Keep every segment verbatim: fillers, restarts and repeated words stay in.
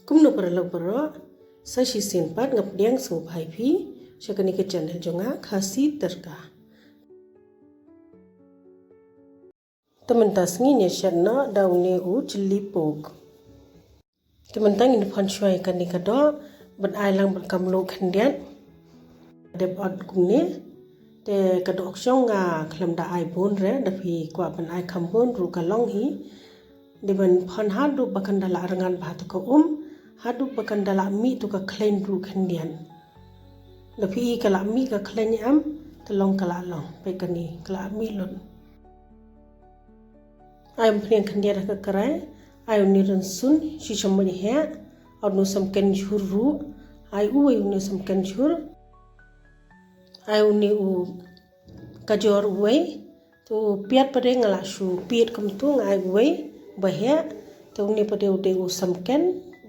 Kumno paralok baroh, sa shisien pat nga pdiang sngewbha ïa phi sha kane ka channel jong nga, Khasi Tyrka. Te mynta sngi ngin ïa shet noh da une u chilli pork. Te mynta ngin phon shuwa ïa kane ka doh, ban ai lang bad ka mluh khyndiat. Dep ot kumne. Te ka doh ka shong nga khlem da ai bun re, da phi kwah ban ai kham bun ruh ka long hi. Dei ban phon haduh ba kan da la rngan bha tu ka um, haduh ba kan da la mih tu ka khleiñ ruh khyndiat. Da phi i ka la mih ka khleiñ em, te long ka la long, peit kane, ka la mih lut. Ai umphniang khyndiat ha ka krai, ai une rynsun, shisha mut heh, ai une samken jhur ruh, ai uwei une samken jhur, ai une u kajor uwei, tu piat pat de nga la shu piat kumtu nga ai uwei, ba heh, tu une pat de u dei u samken,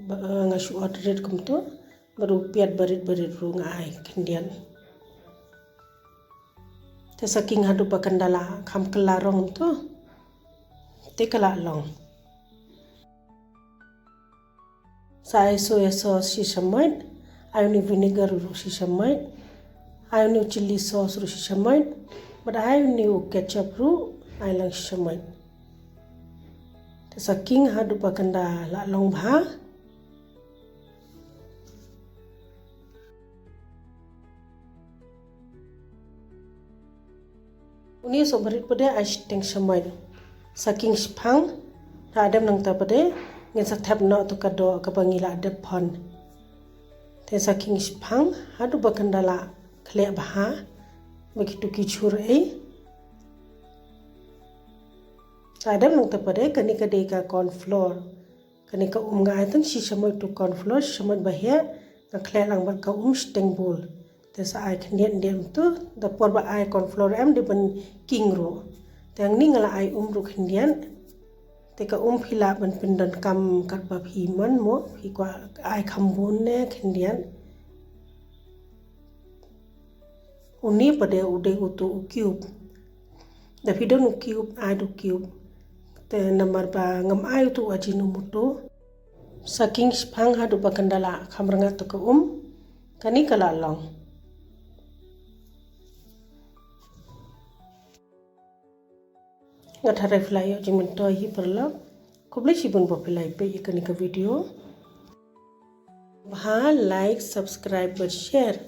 ba, nga shu ot rit kumtu, bad u piat barit barit ruh nga ai khyndiat. Te sa king haduh ba kan da la kham kylla rong tu. Te ka la long. Sa ai soya sauce shisha mut, ai une vinegar ruh shisha mut, ai une chilli sauce ruh shisha mut, bad ai une u ketchup ruh, ai lang shisha mut. Te sa king haduh ba kan da la long bha. Une soh barit pat de ai shiteng shamut. Sa king shipang, da dep nangta pat de, ngin sa thep noh tu ka doh kaba ngi la dep phon. Te sa king shipang, haduh ba kan da la khleh bha, ba kitu ki jhur ei. Sa dep nangta pat de, kane ka dei ka corn flour. Kane ka um nga ai tang shisha mut tu corn flour, shisha mut ba heh, nga khleh lang bad ka um shiteng bul. Te sa ai khyndiat khyndiat tu, da por ba ai corn flour em dei ban king ruh. Te hangne nga la ai um ruh khyndiat. Te ka um phi lah ban pyndonkam katba phi mon mo, phi kwah ai kham bun ne khyndiat. Une pat de u dei utu u cube. Da phi don u cube, ai da u cube. Te namar ba ngam ai utu u Ajinomoto. Sa king shipang haduh ba kan da la kham rngat tu ka um. Kane ka la long. Nga tharai phi la ïoh jingmyntoi hi paralok. Khublei shibun ba phi la peit ïa kane ka video. Bha like, subscribe bad share.